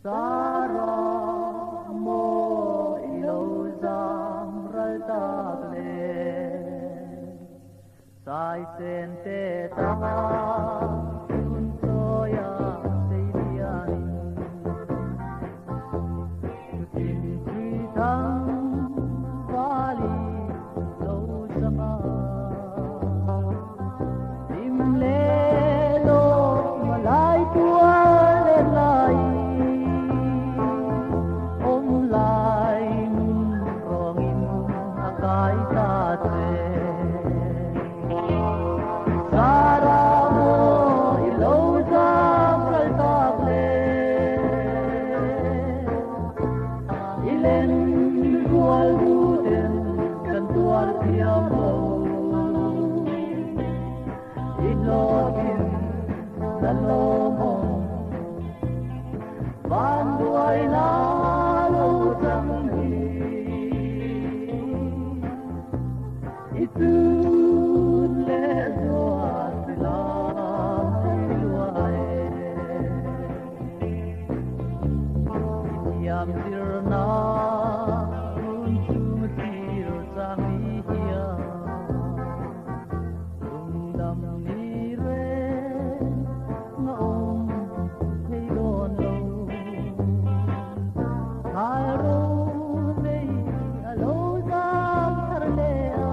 Sara maw i lo zam ral tak le? Saisen te ta chun chawia sei lianin chutin thui thang vali lo chang a. Hlim leh lawm a lai tuar len lai, awm lai nun rawngin a kai ta che. Sara maw i lo zam ral tak le? I len rual duten kan tuar thiam lo. I hlawtin na lawmawm van duai na lo chang hi. I chun leh zuat lai luai e. I thiam zirna hun chung thlir chang ni hian lungdam ni reng a awm thei dawn lo. Thal ro nei a lo zam thar leh a,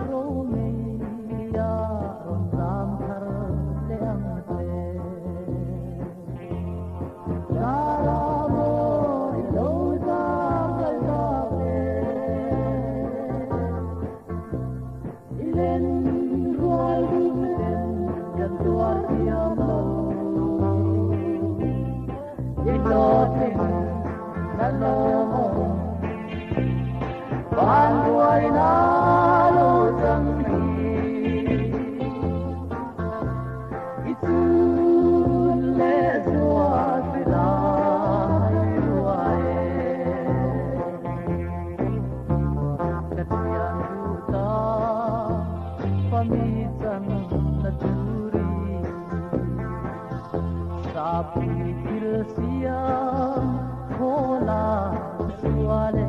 ro nei a rawn zam thar leh ang che. Sara maw i lo zam ral tak le? I len rual duten kan tuar thiam lo. I hlawhtling na lawmawm van buai na lo chang hi. I chun leh zuat lai ruai e. Ka thian duh ta fa mi chan na turi sapui thil siam khawla sual e.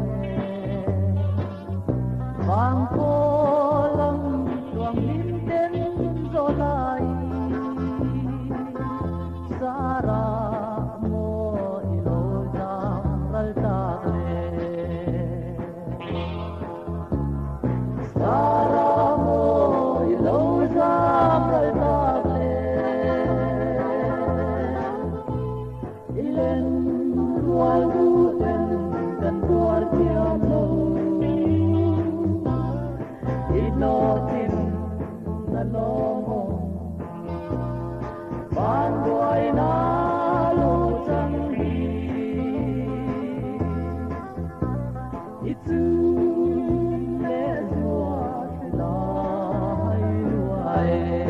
Vang khaw lam tuang hlim ten zawh lai Sara maw i lo zam ral tak le? Sara maw i lo zam ral tak le? I len rual duten kan tuar thiam lo. I hlawhtlin na lawmawm van buai na lo chang hi. I chun leh zuat lai luai e.